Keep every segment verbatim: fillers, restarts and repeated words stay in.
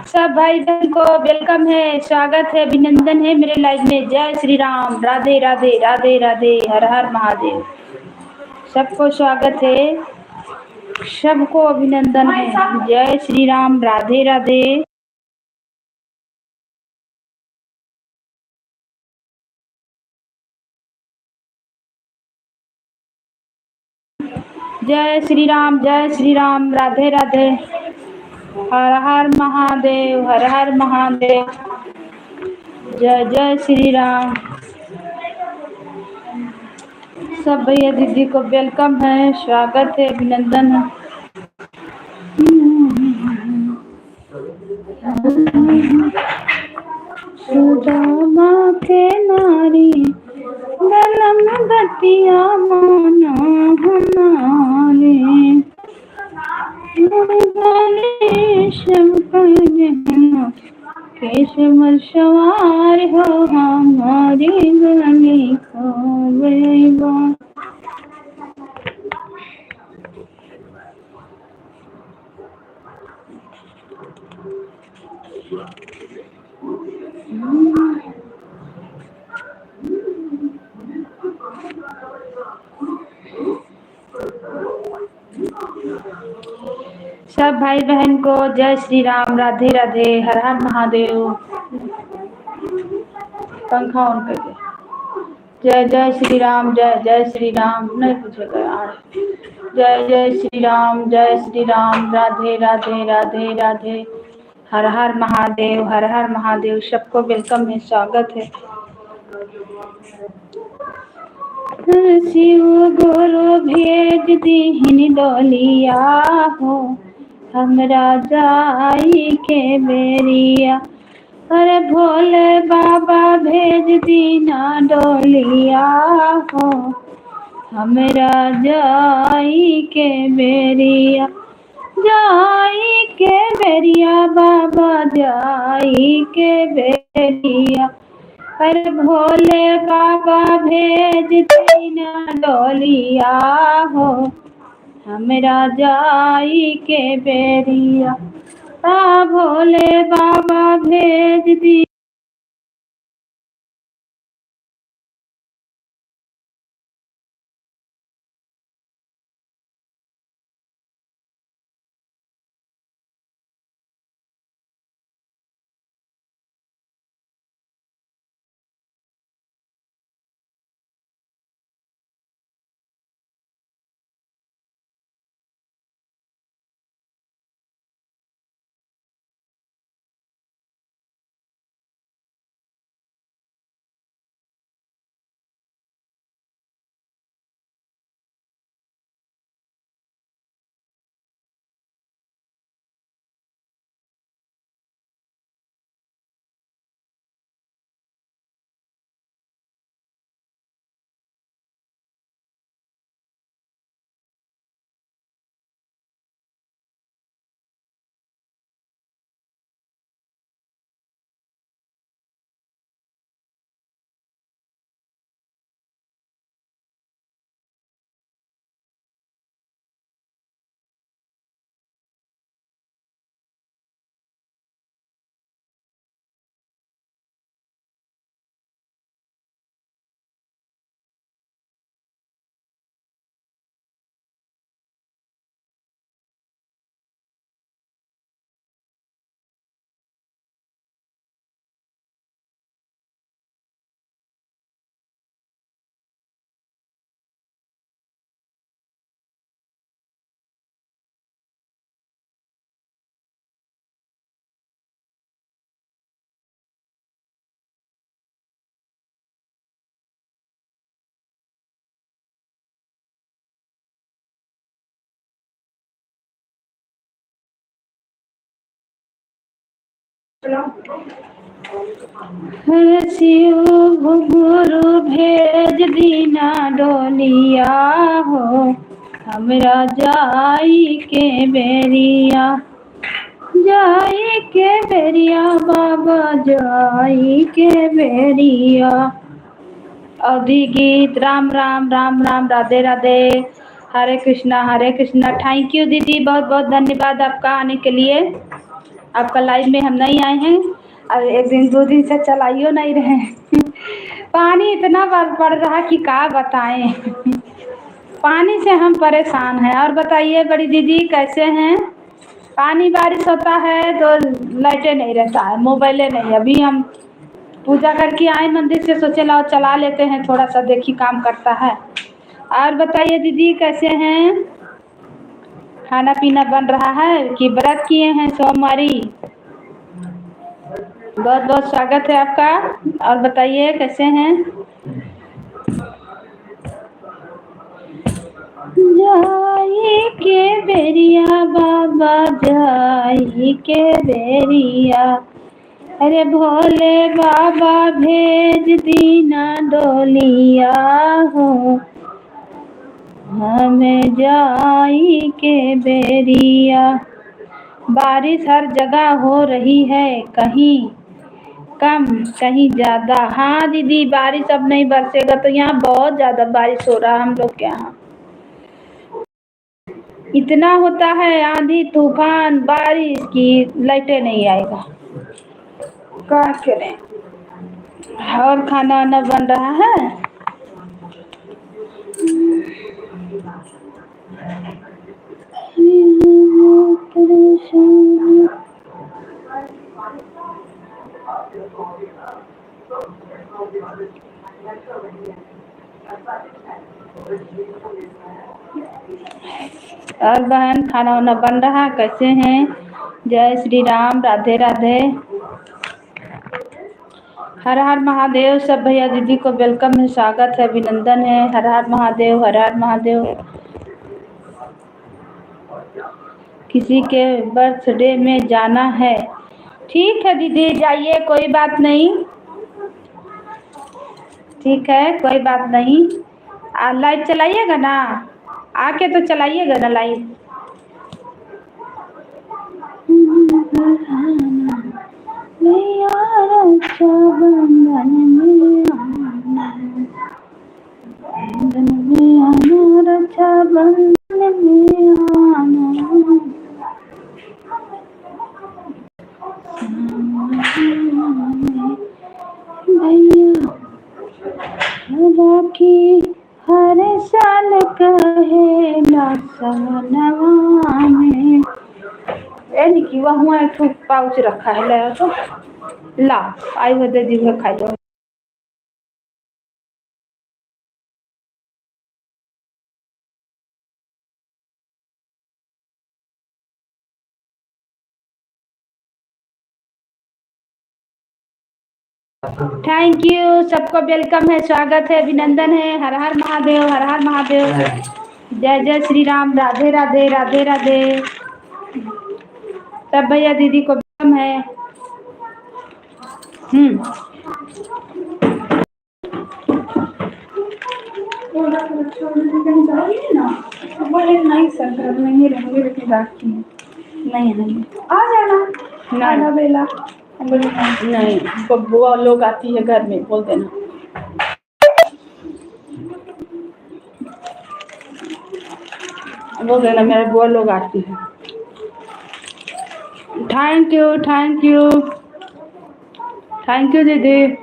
सब भाई बहन को welcome है, स्वागत है, अभिनंदन है मेरे live में। जय श्री राम, राधे राधे, राधे राधे, हर हर महादेव। सबको स्वागत है, सबको अभिनंदन है। जय श्री राम, राधे राधे। जय श्री राम, जय श्री राम, राधे राधे, हर हर महादेव, हर हर महादेव, जय जय श्री राम। सब भैया दीदी को welcome है, स्वागत है, अभिनंदन है। सुदामा के नारी बलम बतिया माना हमारे। गणेश पर जहना केस पर सवार हो हमारी गली को बेईमान। सब भाई बहन को जय श्री राम, राधे राधे, हर हर महादेव। पंखा on करके। जय जय श्री राम, जय जय श्री राम, नहीं पूछेगा यार। जय जय श्री राम, जय श्री राम, राधे राधे, राधे राधे, हर हर महादेव, हर हर महादेव। सबको welcome है, स्वागत है। शिव गुरु भेज दीहिन डोलिया हो, हमरा जाई के बेरिया। अरे भोले बाबा भेज दीना डोलिया हो, हमरा जाई के बेरिया, जाई के बेरिया बाबा, जाई के बेरिया। अरे भोले बाबा भेज दीना डोलिया हो, हमरा जाई के बेरिया, आ भोले बाबा भेज दी। हे शिव गुरु भेज दीना डोलिया हो, हमरा जाई के बेरिया, जाई के बेरिया बाबा, जाई के बेरिया। अवधी गीत, राम राम, राम राम, राधे राधे, हरे कृष्णा, हरे कृष्णा। Thank you दीदी, बहुत बहुत धन्यवाद आपका आने के लिए। आपका live में हम नहीं आए हैं, और एक दिन, दो दिन से चलाइयो नहीं रहे। पानी इतना बर-, पड़ रहा कि का बताएं। पानी से हम परेशान हैं। और बताइए बड़ी दीदी, कैसे हैं? पानी बारिश होता है तो लाइटें नहीं रहता है, मोबाइलें नहीं। अभी हम पूजा करके आए मंदिर से, सोचे लाओ चला लेते हैं, थोड़ा सा देखी काम करता है। और बताइए दीदी, कैसे हैं? खाना पीना बन रहा है कि व्रत किए हैं सोमवारी? बहुत बहुत स्वागत है आपका। और बताइए, कैसे हैं? जाई के बेरिया बाबा, जाई के बेरिया, अरे भोले बाबा भेज दीना डोलिया हो, हमें जाई के बेरिया। बारिश हर जगह हो रही है, कहीं कम, कहीं ज़्यादा। हाँ दीदी, बारिश अब नहीं बरसेगा तो यहाँ बहुत ज़्यादा बारिश हो रहा है हम लोग के यहाँ। इतना होता है आंधी तूफान बारिश की लाइटें नहीं आएगा, क्या करें? और खाना वाना बन रहा है। और बहन, खाना वाना बन रहा, कैसे हैं? जय श्री राम, राधे राधे। हर हर महादेव। सब भैया दीदी को welcome है, स्वागत है, अभिनंदन है। हर हर महादेव, हर हर महादेव। किसी के birthday में जाना है। ठीक है दीदी, जाइए, कोई बात नहीं। ठीक है, कोई बात नहीं। आ, live चलाइएगा ना, आके तो चलाइएगा ना live। भैया, राखी हर साल कहेला सवनवा में। ए निकी, वहाँ एक ठो pouch रखा है, ले आओ तो। ला, आई हो दे दी, खाई लो। Thank you, सबको welcome है, स्वागत है, अभिनंदन है। हर हर महादेव, हर हर महादेव। जय जय श्री राम, राधे राधे, राधे राधे। सब भैया दीदी को welcome है। हम्म। बोला तो अच्छा, उन्होंने कहीं जाओगी ना? तो बोले, "नहीं सर, घर में ही रहेंगे, लेकिन राखी नहीं आएंगे।" आ जाना, नहीं। आधा बेला। हम बोले, "नहीं।" नहीं, बबुआ लोग आती है घर में, बोल देना। बोल देना, मेरे बुआ लोग आती है। Thank you, thank you, thank you दीदी।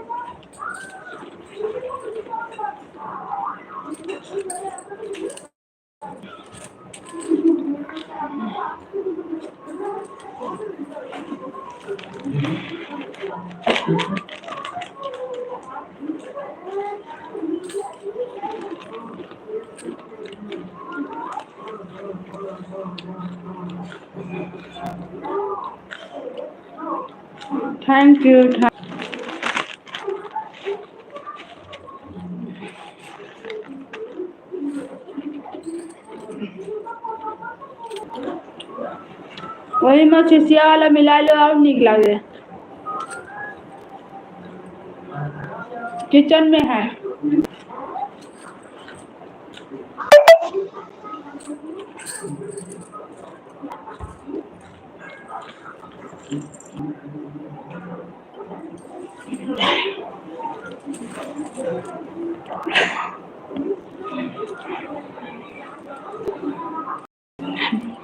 Thank you, thank वही में चिचिया वाला मिला लो और नीक लागे। Kitchen में है।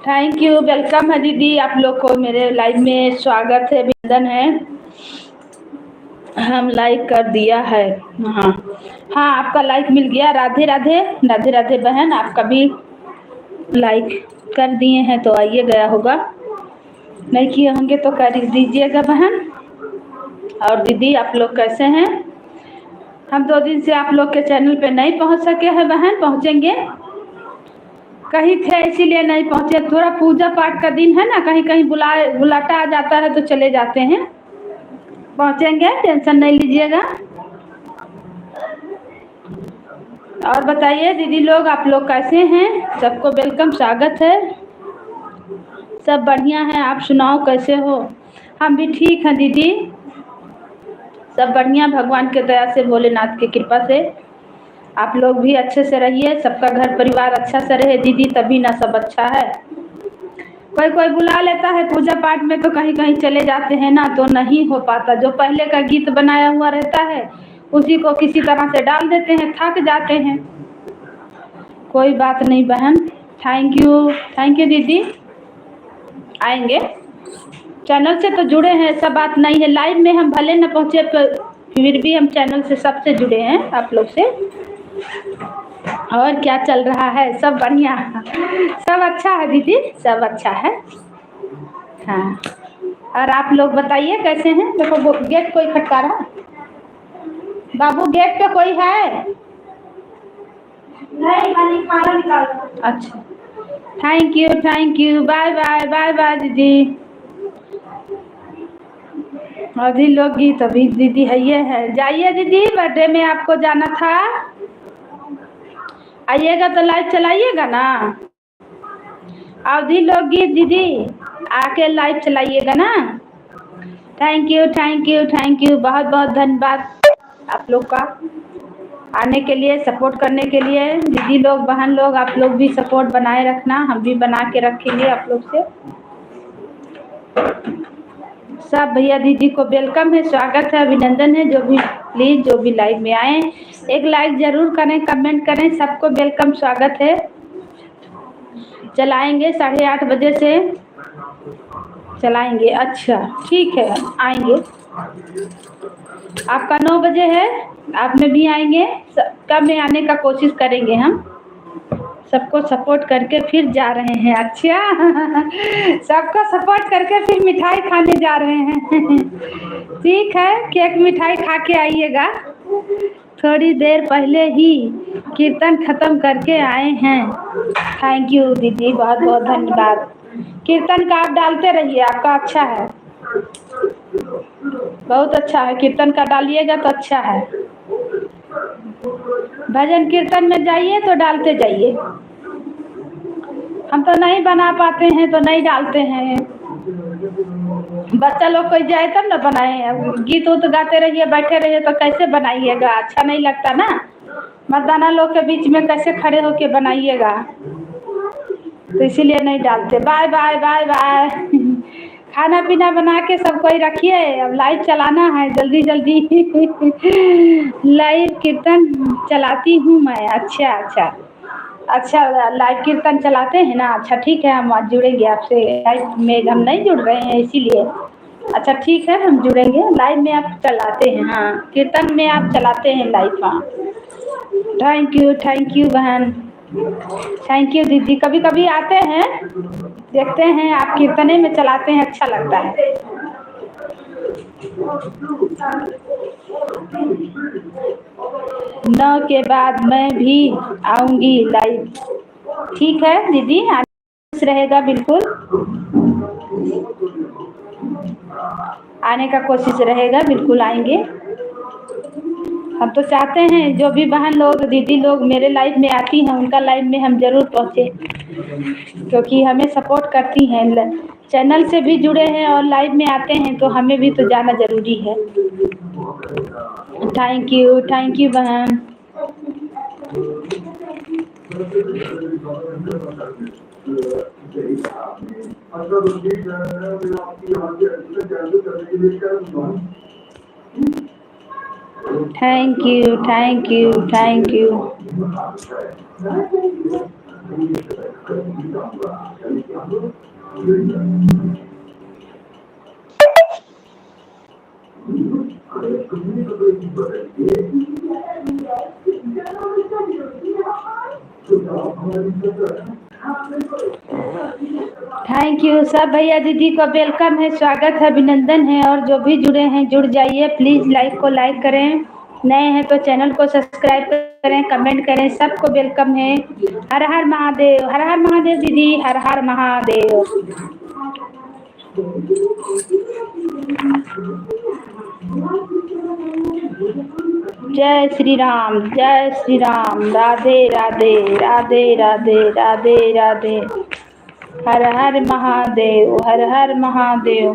Thank you, welcome है दीदी, आप लोग को मेरे live में स्वागत है, अभिनंदन है। हम like कर दिया है। हाँ, हाँ, आपका like मिल गया। राधे राधे, राधे राधे बहन, आपका भी like कर दिए हैं तो आइए गया होगा, नहीं किए होंगे तो कर दीजिएगा बहन। और दीदी, आप लोग कैसे हैं? हम दो दिन से आप लोग के channel पे नहीं पहुंच सके हैं बहन, पहुंचेंगे। कहीं थे इसीलिए नहीं पहुंचे। थोड़ा पूजा पाठ का दिन है ना, कहीं कहीं बुला बुलाटा आ जाता है तो चले जाते हैं। पहुंचेंगे, tension नहीं लीजिएगा। और बताइए दीदी लोग, आप लोग कैसे हैं? सबको welcome, स्वागत है। सब बढ़िया है, आप सुनाओ कैसे हो? हम भी ठीक हैं दीदी, सब बढ़िया, भगवान के दया से, भोलेनाथ के कृपा से। आप लोग भी अच्छे से रहिए, सबका घर परिवार अच्छा से रहे दीदी, तभी ना सब अच्छा है। कोई कोई बुला लेता है पूजा पाठ में तो कहीं कहीं चले जाते हैं ना, तो नहीं हो पाता। जो पहले का गीत बनाया हुआ रहता है उसी को किसी तरह से डाल देते हैं, थक जाते हैं। कोई बात नहीं बहन, thank you, thank you दीदी। आएंगे, channel से तो जुड़े हैं, ऐसा बात नहीं है। Live में हम भले न पहुँचे पर फिर भी हम channel से सबसे जुड़े हैं आप लोग से। और क्या चल रहा है? सब बढ़िया, सब अच्छा है दीदी, सब अच्छा है। हाँ, और आप लोग बताइए कैसे हैं? देखो वो gate कोई खटका रहा है। बाबू, gate पे कोई है? नहीं, खाली खाना निकाल। अच्छा, thank you, thank you, bye bye, bye bye दीदी। अवधी लोकगीत अभी दीदी है, ये है, जाइए दीदी, birthday में आपको जाना था, आइएगा तो live चलाइएगा ना। अवधी लोकगीत दीदी, आके live चलाइएगा ना। Thank you, thank you, thank you, बहुत बहुत धन्यवाद आप लोग का आने के लिए, support करने के लिए। दीदी लोग, बहन लोग, आप लोग भी support बनाए रखना, हम भी बना के रखेंगे आप लोग से। सब भैया दीदी को welcome है, स्वागत है, अभिनंदन है। जो भी, please, जो भी live में आए, एक like जरूर करें, comment करें। सबको welcome, स्वागत है। चलाएंगे साढ़े आठ बजे से, चलाएंगे। अच्छा, ठीक है, आएंगे। आपका नौ बजे है, आप में भी आएंगे, सबका में आने का कोशिश करेंगे हम। सबको support करके फिर जा रहे हैं। अच्छा, सबको support करके फिर मिठाई खाने जा रहे हैं। ठीक है, cake मिठाई खा के आइएगा। थोड़ी देर पहले ही कीर्तन खत्म करके आए हैं। Thank you दीदी, बहुत बहुत धन्यवाद। कीर्तन का आप डालते रहिए, आपका अच्छा है, बहुत अच्छा है। कीर्तन का डालिएगा तो अच्छा है। भजन कीर्तन में जाइए तो डालते जाइए। हम तो नहीं बना पाते हैं तो नहीं डालते हैं। बच्चा लोग कोई जाए तब ना बनाए। अब गीत उत गाते रहिए, बैठे रहिए तो कैसे बनाइएगा? अच्छा नहीं लगता ना। मर्दाना लोग के बीच में कैसे खड़े होके बनाइएगा? तो इसीलिए नहीं डालते। Bye bye, bye bye। खाना पीना बना के सब कोई रखिए, अब live चलाना है जल्दी जल्दी। Live कीर्तन चलाती हूँ मैं। अच्छा, अच्छा, अच्छा, live कीर्तन चलाते हैं ना। अच्छा, ठीक है, हम आज जुड़ेंगे आपसे। Live में हम नहीं जुड़ रहे हैं इसीलिए। अच्छा, ठीक है, हम जुड़ेंगे। Live में आप चलाते हैं, हाँ, कीर्तन में आप चलाते हैं live, हाँ। Thank you, thank you बहन, thank you दीदी। कभी कभी आते हैं, देखते हैं, आप कीर्तने में चलाते हैं, अच्छा लगता है। नौ के बाद मैं भी आऊंगी live। ठीक है दीदी, आने का कोशिश रहेगा बिल्कुल, आने का कोशिश रहेगा, बिल्कुल आएंगे। हम तो चाहते हैं जो भी बहन लोग, दीदी लोग मेरे live में आती हैं, उनका live में हम जरूर पहुँचे, क्योंकि हमें support करती हैं। ल-, channel से भी जुड़े हैं और live में आते हैं, तो हमें भी तो जाना जरूरी है। Thank you, thank you बहन। Thank you, thank you, thank you। Thank you। सब भैया दीदी को welcome है, स्वागत है, अभिनंदन है। और जो भी जुड़े हैं, जुड़ जाइए। Please like को like करें, नए हैं तो channel को subscribe करें, comment करें। सबको welcome है। हर हर महादेव, हर हर महादेव दीदी, हर हर महादेव। जय श्री राम, जय श्री राम। राधे राधे, राधे राधे, राधे राधे। हर हर महादेव, हर हर महादेव।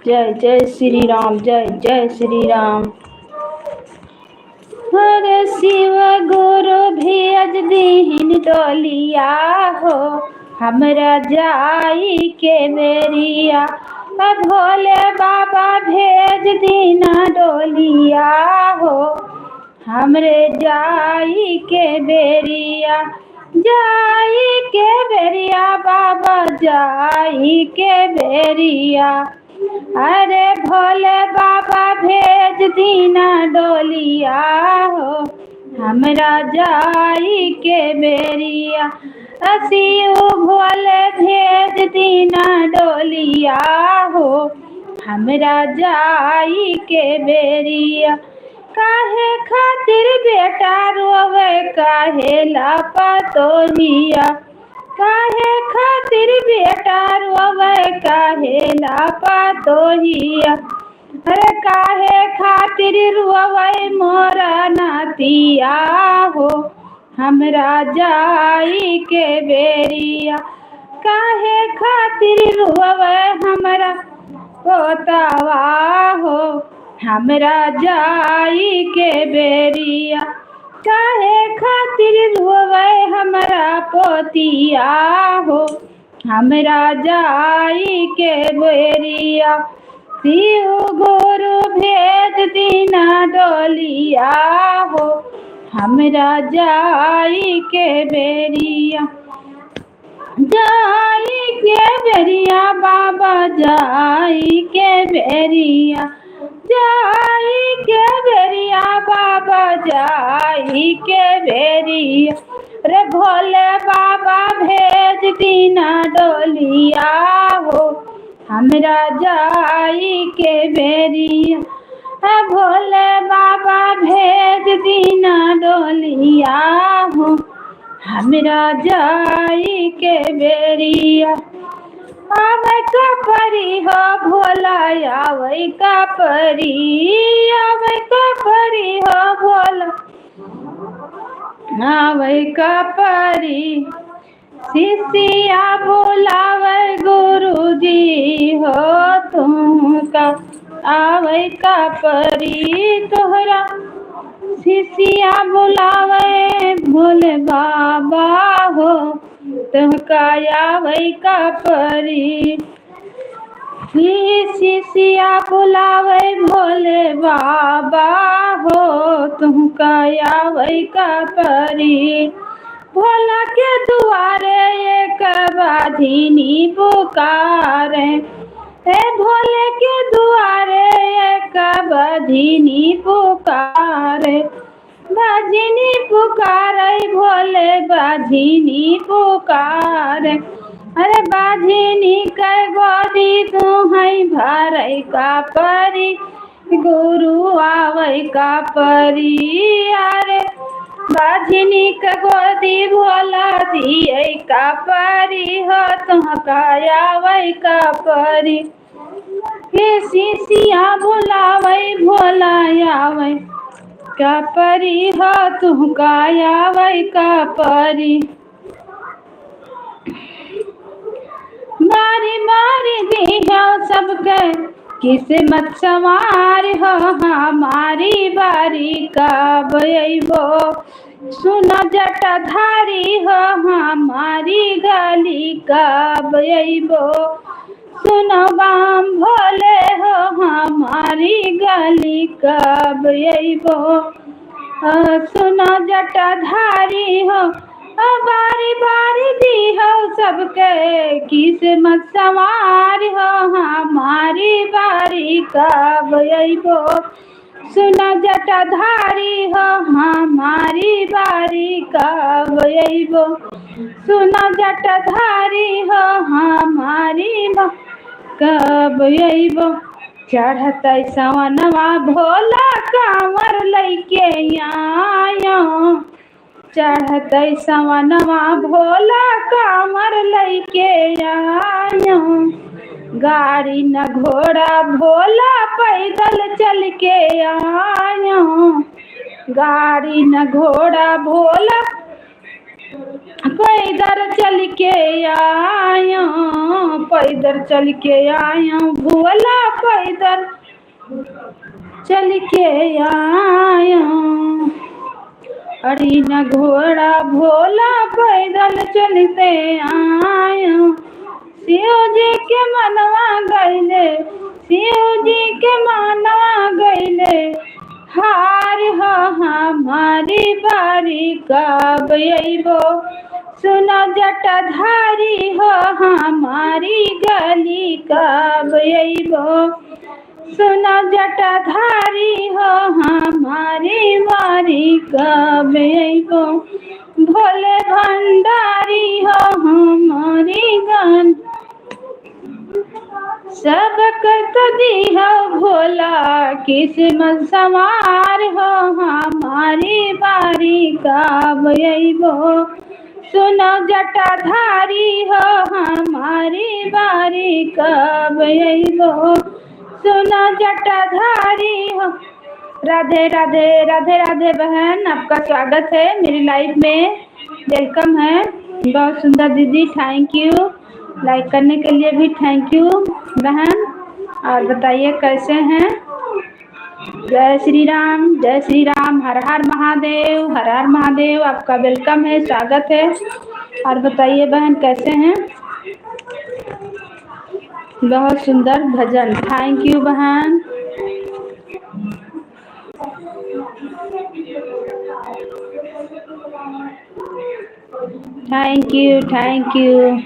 जय जय श्री राम, जय जय श्री राम। अरे शिव गुरु भेज दीहिन डोलिया हो, हमरा जाई के बेरिया। अ भोले बाबा भेज दीना डोलिया हो, हमरे जाई के बेरिया। जाई के बेरिया बाबा, जाई के बेरिया। अरे भोले बाबा भेज दीना डोलिया हो, हमरा जाई के बेरिया। अ शिव भोले भेज दीना डोलिया हो, हमरा जाई के बेरिया। काहे खातिर बेटा रोवे, काहे ला पतोहिया? काहे खातिर बेटा रोवे, काहे ला पतोहिया? अरे काहे खातिर रोवे मोरा नातिया हो, हमरा जाई के बेरिया? काहे खातिर रोवे हमरा पोतवा हो, हमरा जाई के बेरिया? काहे खातिर रोवे हमरा पोतिया हो, हमरा जाई के बेरिया? शिव गुरु भेज दीना डोलिया हो, हमरा जाई के बेरिया। जाई के बेरिया बाबा, जाई के बेरिया, जाई के बेरिया बाबा, जाई के बेरिया। रे भोले बाबा भेज दीना डोलिया हो, हमरा जाई के बेरिया। अ भोले बाबा भेज दीना डोलिया हो, हमरा जाई के बेरिया। आवे का परी हो भोला, आवे का परी, आवे का परी हो भोला, आवे का परी। शिष्या बुलावे गुरुजी हो तुमका, आवे का परी तोहरा। शिष्या बुलावे भोले बाबा हो, तुमका आवे का परी। ई शिष्या बुलावे भोले बाबा हो, तुमका आवे का परी। भोला के दुआरे एक बाझिनी पुकारे, हे भोले के दुआरे एक बाझिनी पुकारे। बाझिनी पुकारे भोले, बाझिनी पुकारे। अरे बाझिनी के गोदी तू है भरे का परी, गुरु आवे का परी। अरे बाझिनी के गोदी भोला दिए का परी हो, तुहका आवे का परी। हे शिष्या बुलावे भोला आवे का परी हो, तुहका आवे का परी। मारी मारी दिया सबके किस्मत सवार हो, हमारी बारी कब अइबो? सुनो जटाधारी हो, हमारी गली कब अइबो? सुनो बम भोले हो, हमारी गली कब अइबो? अ, सुना जटाधारी हो, अ, बारी बारी दी हो सबके किस्मत संवार हो, हमारी बारी कब अइबो? सुना जटाधारी हो, हमारी बारी कब अइबो? सुना जटाधारी हो, हमारी बा-, कब अइबो? चढ़तै सवनवा भोला कांवर लइके आयो, चढ़तै सवनवा भोला कांवर लइके आयो, गाड़ी न घोड़ा भोला पैदल चल के आयो, गाड़ी न घोड़ा भोला पैदल चल के आयो, पैदल चल के आयो भोला, पैदल चल के आयो। गाड़ी न घोड़ा भोला पैदल चलते आयो। शिव जी के मनवा गइले, शिव जी के मनवा गइले, हार हो हमारी बारी कब अइबो? सुना जटाधारी हो हमारी गली कब अइबो? सुना जटाधारी हो हमारी बारी कब अइबो? भोले भंडारी हो हमारी गली सबके तो दिहो भोला किस्मत संवार हो हमारी बारी कब अइबो? सुनो जटाधारी हो हमारी बारी कब अइबो? सुनो जटाधारी हो। राधे राधे, राधे राधे बहन, आपका स्वागत है मेरी live में, welcome है। बहुत सुंदर दीदी, thank you। Like करने के लिए भी thank you बहन। और बताइए कैसे हैं? जय श्री राम, जय श्री राम, हर हर महादेव, हर हर महादेव। आपका welcome है, स्वागत है। और बताइए बहन कैसे हैं? बहुत सुंदर भजन, thank you बहन। Thank you, thank you।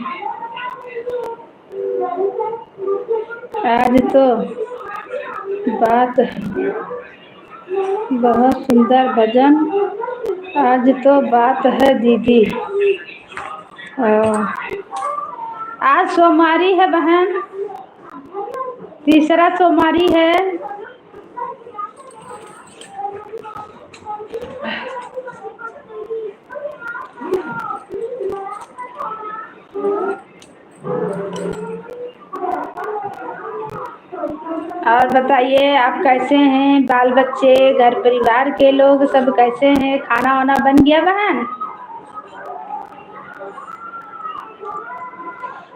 आज तो बात, बहुत सुंदर भजन। आज तो बात है दीदी। अ, आज सोमवारी है बहन, तीसरा सोमवारी है। और बताइए, आप कैसे हैं? बाल बच्चे, घर परिवार के लोग सब कैसे हैं? खाना वाना बन गया बहन?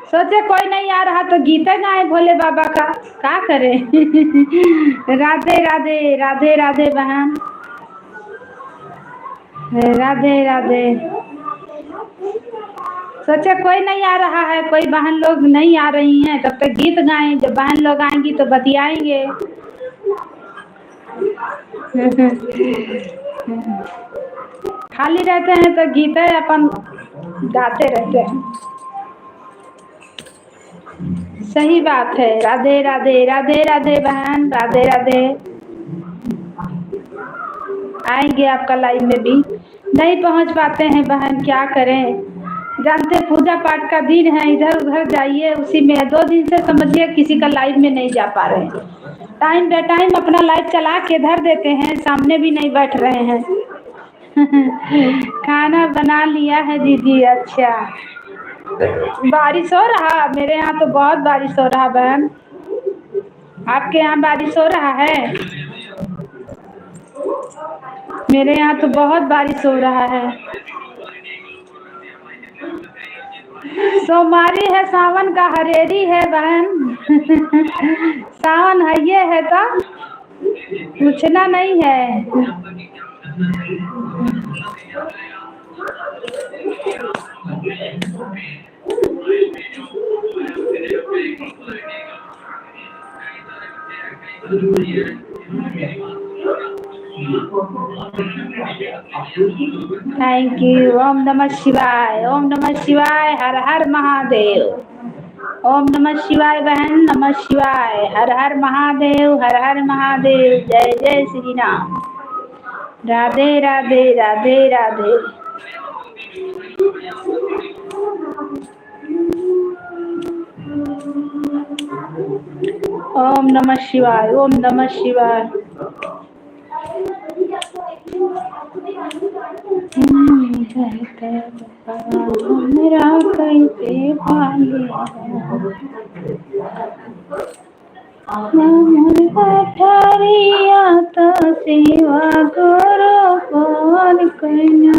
सोचे कोई नहीं आ रहा तो गीत गाए भोले बाबा का, का करें? राधे राधे, राधे राधे बहन। राधे राधे। सोचे कोई नहीं आ रहा है, कोई बहन लोग नहीं आ रही हैं, तब तक गीत गाएं। जब बहन लोग आएंगी तो बतियाएंगे। खाली रहते हैं तो गीत अपन गाते रहते हैं। सही बात है। राधे राधे, राधे राधे बहन, राधे राधे। आएंगे आपका live में भी, नहीं पहुंच पाते हैं बहन, क्या करें, जानते पूजा पाठ का दिन है, इधर उधर जाइए, उसी में दो दिन से समझिए किसी का live में नहीं जा पा रहे हैं। Time बे time अपना live चला के धर देते हैं, सामने भी नहीं बैठ रहे हैं। खाना बना लिया है दीदी। अच्छा, बारिश हो रहा? मेरे यहाँ तो बहुत बारिश हो रहा बहन। आपके यहाँ बारिश हो रहा है? मेरे यहाँ तो बहुत बारिश हो रहा है। सोमवारी है, सावन का हरेरी है बहन। सावन है, ये है तो पूछना नहीं है। Thank you। ओम नमः शिवाय, ओम नमः शिवाय, हर हर महादेव। ओम नमः शिवाय बहन, नमः शिवाय, हर हर महादेव, हर हर महादेव, जय जय श्री राम। राधे राधे, राधे राधे। ओम नमः शिवाय, ओम नमः शिवाय। हमरा कैसे पाले हमर पथरिया त सेवा करो पार कैना।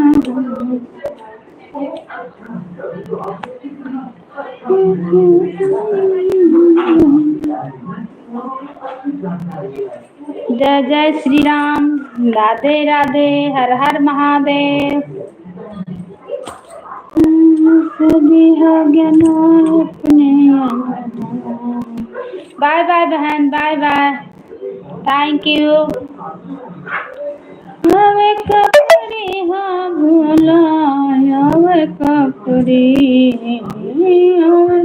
जय जय श्री राम, राधे राधे, हर हर महादेव। सभी हो गया ना अपने अंगना। बाय बाय बहन, बाय बाय, thank you। आवे कपड़ी हाँ भोला, आवे कपड़ी, आवे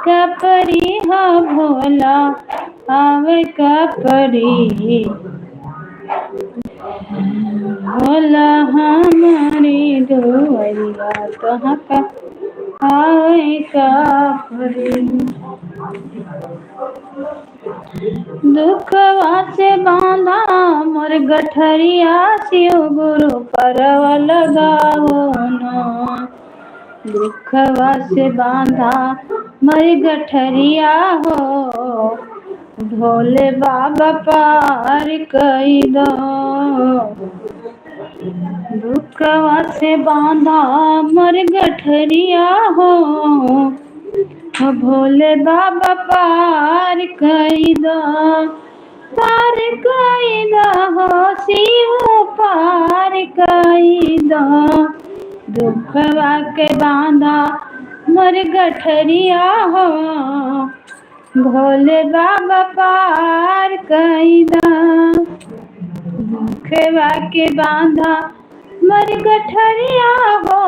कपड़ी हाँ भोला, आवे कपड़ी। भोला हमारी दुआरिया तोहका आवे कपड़ी। दुखवा से बांधा मोर गठरिया, शिव गुरु परवा लगाओ ना। दुखवा से बांधा मोर गठरिया हो, भोले बाबा पार कई दो। दुखवा से बांधा मोर गठरिया हो, भोले बाबा पार कई दो, पार कई दो हो शिव, पार कई दो। दुखवा के बांधा मोर गठरिया हो, भोले बाबा पार कई दा। दुखवा के बांधा मोर गठरिया हो,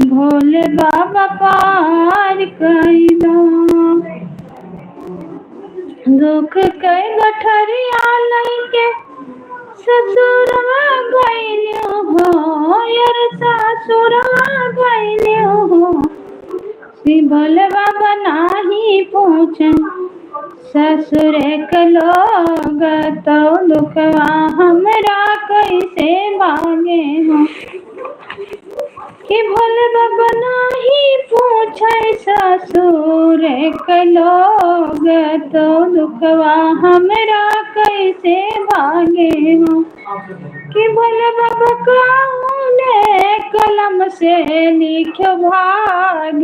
भोले बाबा पार कई दा। दुख के गठरिया लइके ससुरवा गइल्यो हो, यार ससुरवा गइल्यो हो। शिव भोले बाबा नाही पूछे ससुर के लोग, तो दुखवा हमरा कैसे भागे हो। कि भोले बाबा नाही पूछे ससुर के लोग, तो दुखवा हमरा कैसे भागे हो। कि भोले बाबा कौने कलम से लिख्यो भाग,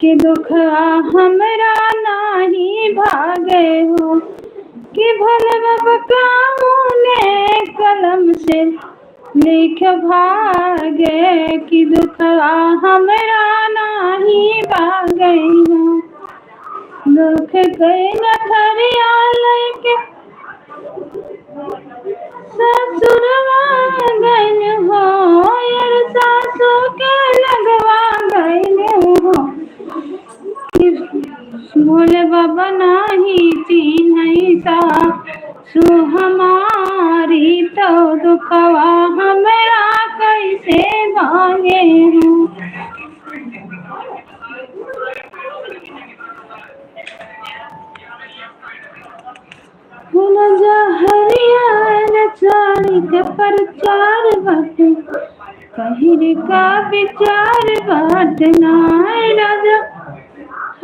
कि दुखवा हमरा नाही भागे हो। कि भोले बाबा कौने कलम से लिख भागे, कि दुखवा हमरा नाही भागे हो। दुख के गठरिया लइके ससुरवा गइल हो, यार सासू के लगवा गइल हो। भोले बाबा नाही चिन्है सासू हमारी, तो दुखवा हमरा कैसे भागे हो। राजा हरियर साड़ी के प्रचार बाटे, पहिरे का विचार बाटे ना। राजा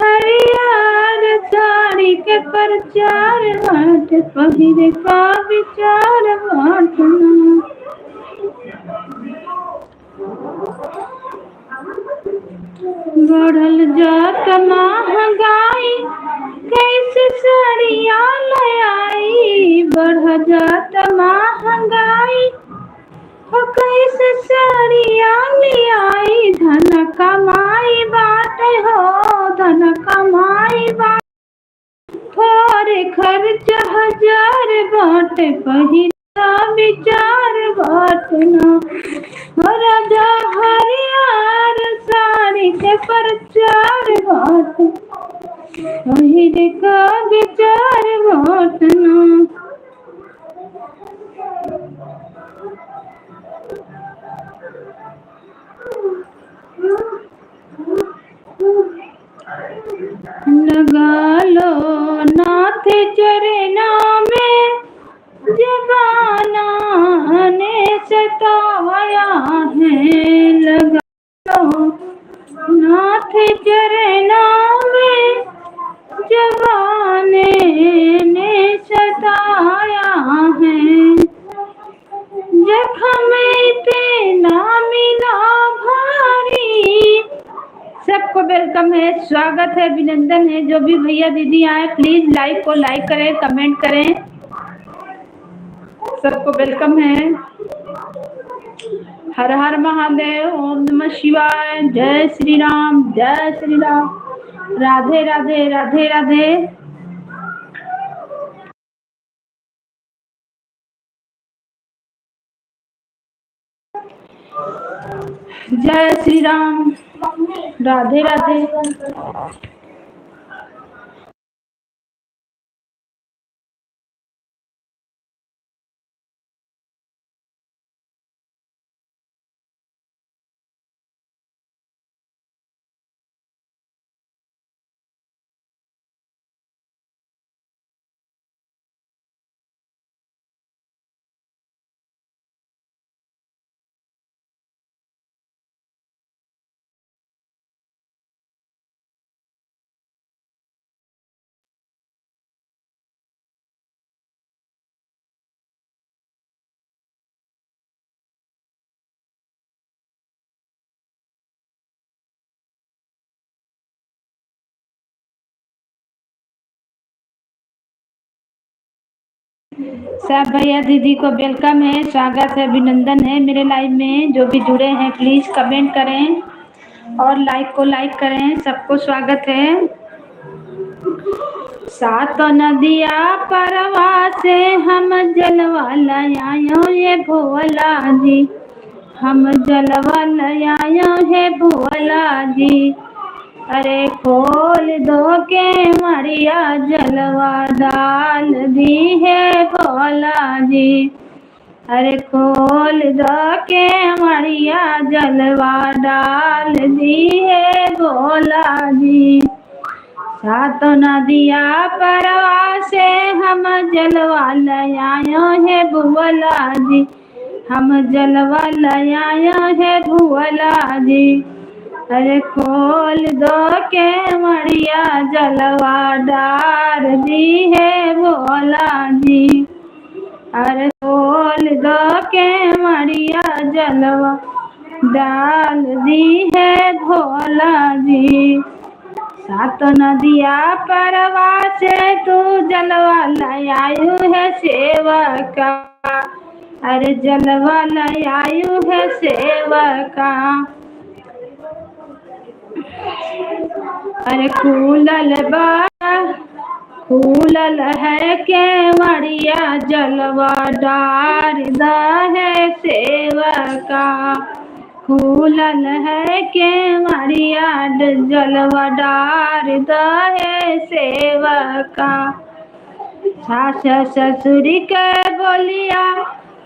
हरियर साड़ी के प्रचार बाटे, पहिरे का विचार बाटे ना। बढ़ल जात महंगाई, कैसे साड़िया ले आई। बढ़ जात महंगाई, हो कैसे साड़िया ले आई। धन कमाई बाटे हो, धन कमाई बाटे। थोरे ख खर्चा हजार बाटे, पहिर का विचार बाटे ना। हो राजा हरियर साड़ी के प्रचार बाटे, पहिर का विचार बाटे ना। लगा लो नाथ चरना में, जमाना ने सताया है। लगा लो नाथ चरना में, जमाने ने सताया है। जख्म इतना मिला भारी। सबको welcome है, स्वागत है, अभिनंदन है। जो भी भैया दीदी आए, please like को like करें, comment करें। सबको welcome है। हर हर महादेव, ओम नमः शिवाय, जय श्री राम, जय श्री राम, राधे राधे, राधे राधे। जय श्री राम, राधे राधे। सब भैया दीदी को welcome है, स्वागत है, अभिनंदन है मेरे live में। जो भी जुड़े हैं, please comment करें और like को like करें। सबको स्वागत है। सात नदिया परवा से हम जलवा लायो हे भोला जी, हम जलवा लायो हे भोला जी। अरे खोल दो केवड़िया, जलवा डाल दिहे भोला जी। अरे खोल दो केवड़िया, जलवा डाल दिहे भोला जी। सात नदिया परवा से हम जलवा लायो हे भोला जी, हम जलवा लायो हे भोला जी। अरे खोल दो केवड़िया, जलवा डाल दिहे भोला जी। अरे खोल दो केवड़िया, जलवा डाल दिहे भोला जी। सात नदिया परवा से तू जलवा लायो हे सेवका, अरे जलवा लायो हे सेवका। अरे खुलल बा, खुलल है केवड़िया, जलवा डार दा हे सेवका। खुलल है केवड़िया, ड-, जलवा डार दा हे सेवका। सास ससुर के बोलिया,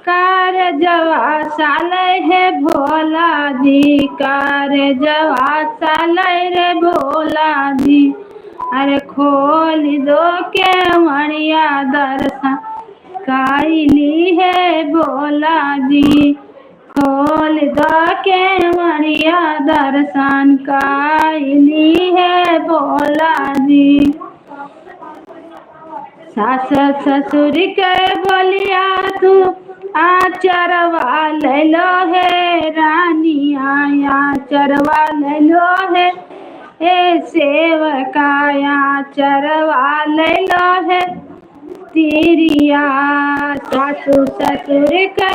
कारजवा सालै हे भोला जी, कारजवा सालै रे भोला जी। अरे खोल दो केवड़िया, दर्शन कइली हे भोला जी। खोल दो केवड़िया, दर्शन कइली हे भोला जी। सास ससुर के बोलिया तू आचरवा लैलो हे रानिया, आचरवा लैलो हे, ए सेवका आचरवा लैलो हे। तिरिया सासु ससुर के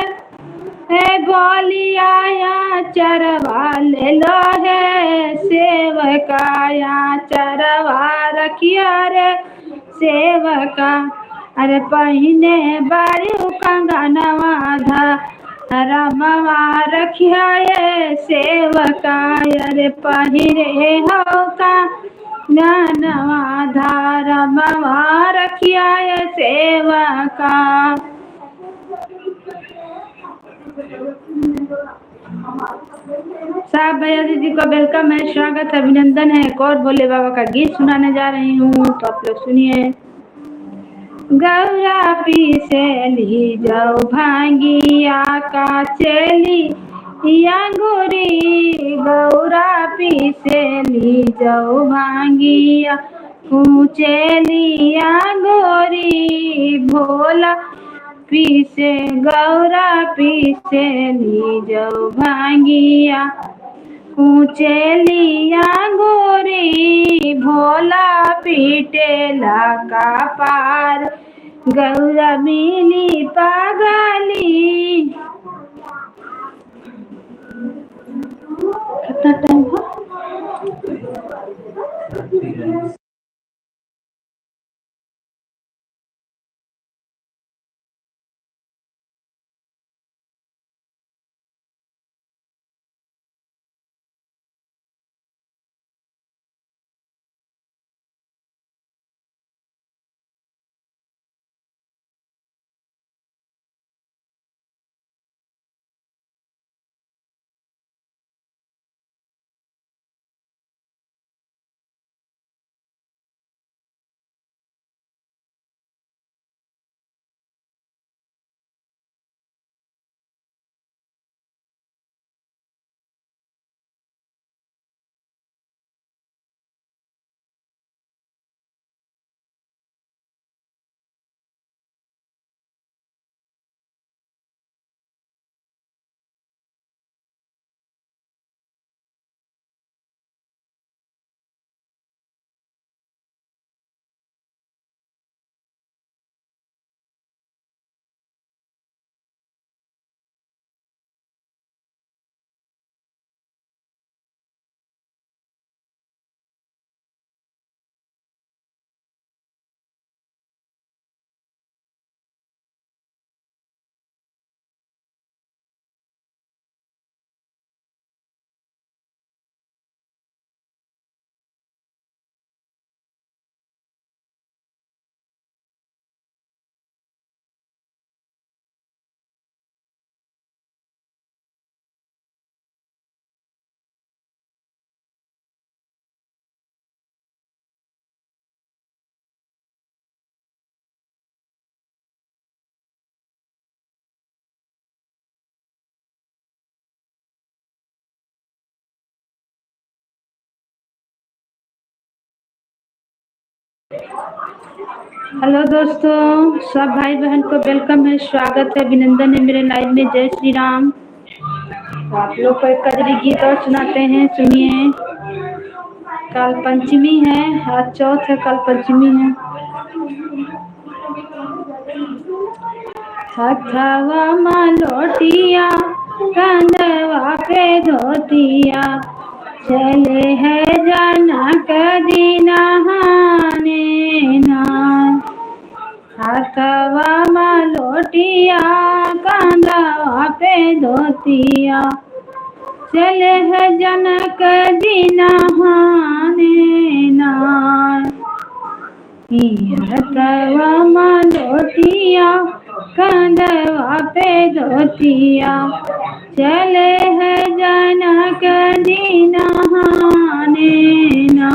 हे बोलिया आचरवा लैलो हे सेवका आचरवा रखिया रे सेवका, अरे पहिने बारू कंगनवा धरमवा रखिया ये सेवका, अरे पहिरे हो कंगनवा धरमवा रखिया ये सेवका। सब भैया दीदी को welcome है, स्वागत है, अभिनंदन है। एक और भोले बाबा का गीत सुनाने जा रही हूँ, तो आप लोग सुनिए। गौरा पीसेली जौ भांगिया काचेली अंगूरी, गौरा पीसेली जौ भांगिया कूचेली अंगूरी, भोला पीसे गौरा पीसेली जौ भांगिया कूचेली अंगूरी, भोला पीटेला कपार गौरा मिली पागली। कितना टाइम हो? हेलो दोस्तों, सब भाई बहन को welcome है, स्वागत है, अभिनंदन है मेरे live में। जय श्री राम। तो आप लोग को एक कजरी गीत और सुनाते हैं, सुनिए। काल पंचमी है, आज चौथ है, काल पंचमी है। हथवा मा लोटिया, कंधवा पे धोतिया, चले है जनक जी नहाने ना। हथवा मा लोटिया, कंधवा पे धोतिया, चले है जनक जी नहाने ना। हथवा मा लोटिया, कंधवा पे धोतिया, चले है जनक जी नहाने ना।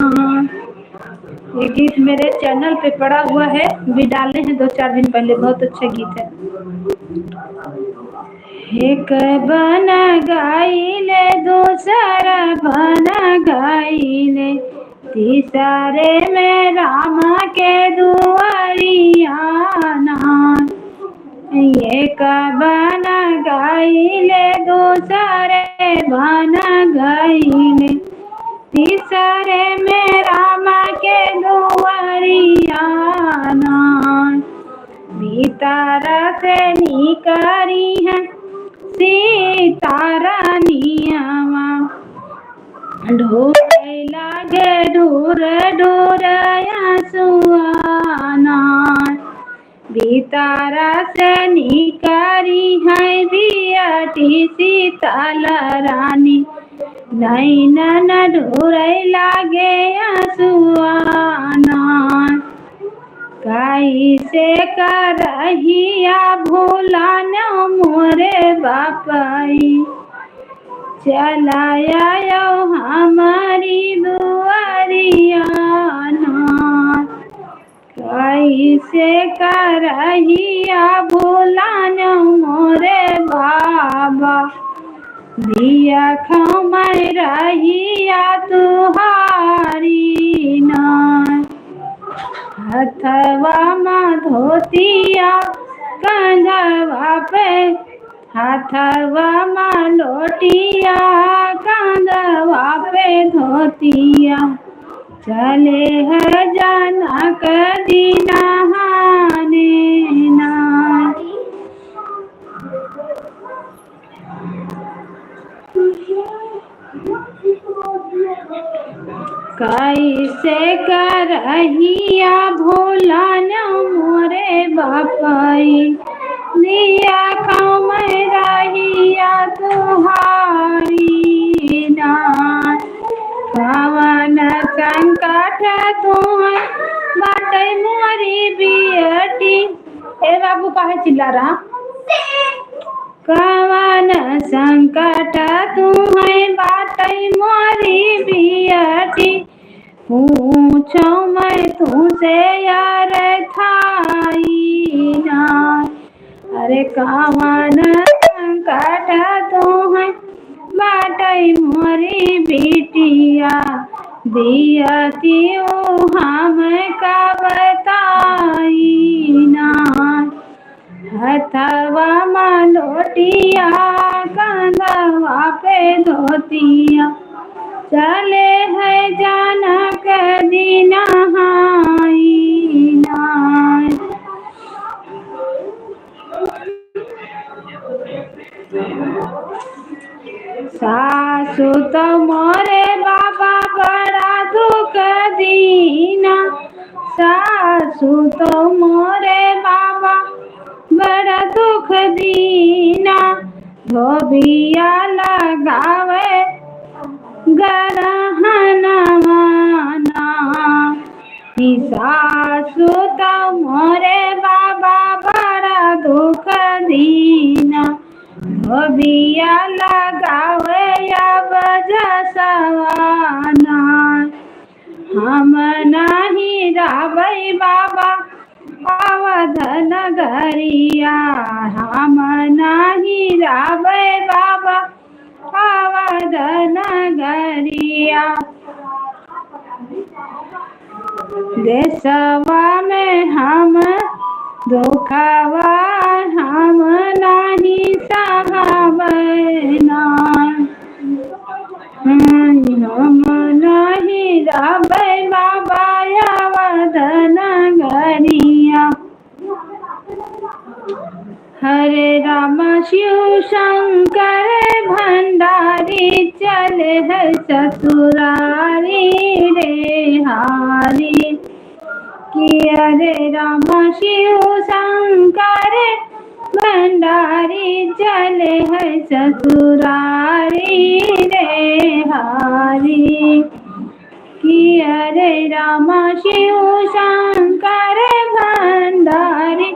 ये गीत मेरे channel पे पड़ा हुआ है, भी डाले हैं दो चार दिन पहले, बहुत अच्छा गीत है। एक बन गईले, दूसरा बन गईले, तीसरे में राम के दुआरिया ना। एक बन गईले, दूसरे बन गईले, तीसरे में राम के दुआरिया ना। भीतर से निकरी है सीता रानियावा, ढोए लागे ढूर ढूर आंसुआ भीतरा से निकरी है बियटी शीतल रानी। नैनन ढूरै लागे आँसुआना। कैसे करहिया भुलान मोरे बापई, चला आयो हमरी दुआरिया ना। कैसे करहिया भुलान मोरे बाबा, बियखौ मा रहिया तुहारी ना। हथवा मा धोतिया, कंधवा पे, हथवा मा लोटिया, कंधवा पे धोतिया, चले है जनक दीन हमारे ना। कैसे करहिया भुलान मोरे बापई, बियखौ मा रहिया तुहारी ना। कवन संकट तुहै बाटै मोरी बियटी। ए बाबू, काहे चिल्ला रहा? कवन संकट तुहै बाटै मोरी बियटी, पूछौ मा तुहसे यार थाई ना। अरे कवन संकट तुहै बाटै मोरी बिटिया, बियटी ऊ हमका बताई ना। हथवा मा लोटिया, कंधवा पे धोतिया, चले है जनक दीन हमारे ना। सासु तो मोरे बाबा बड़ा दुख दीना, सासु तो मोरे बाबा बड़ा दुख दीना, धोबिया लगावे गरहनवा ना। ई सासु तो मोरे बाबा बड़ा दुख दीना, धोबिया लगावे अब जसवा ना। हम नाही रहबै बाबा अवध नगरिया, हम नाही रहबै बाबा अवध नगरिया। देसवा में हम दुखवा हम नाही सहबै ना। हम नाही रहबै बाबा अवध नगरिया। हरे राम शिव शंकर भंडारी चले है ससुरारी रे हारी। कि हरे राम शिव शंकर भंडारी चले है ससुरारी रे हारी। कि हरे राम शिव शंकर भंडारी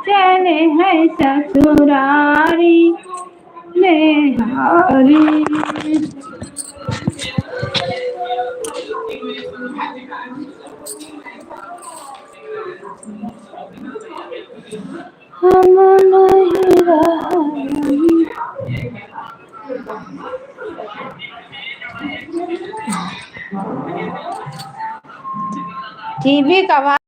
चले है ससुरारी रे हारी। हम नहीं रहबै। टीवी का आवाज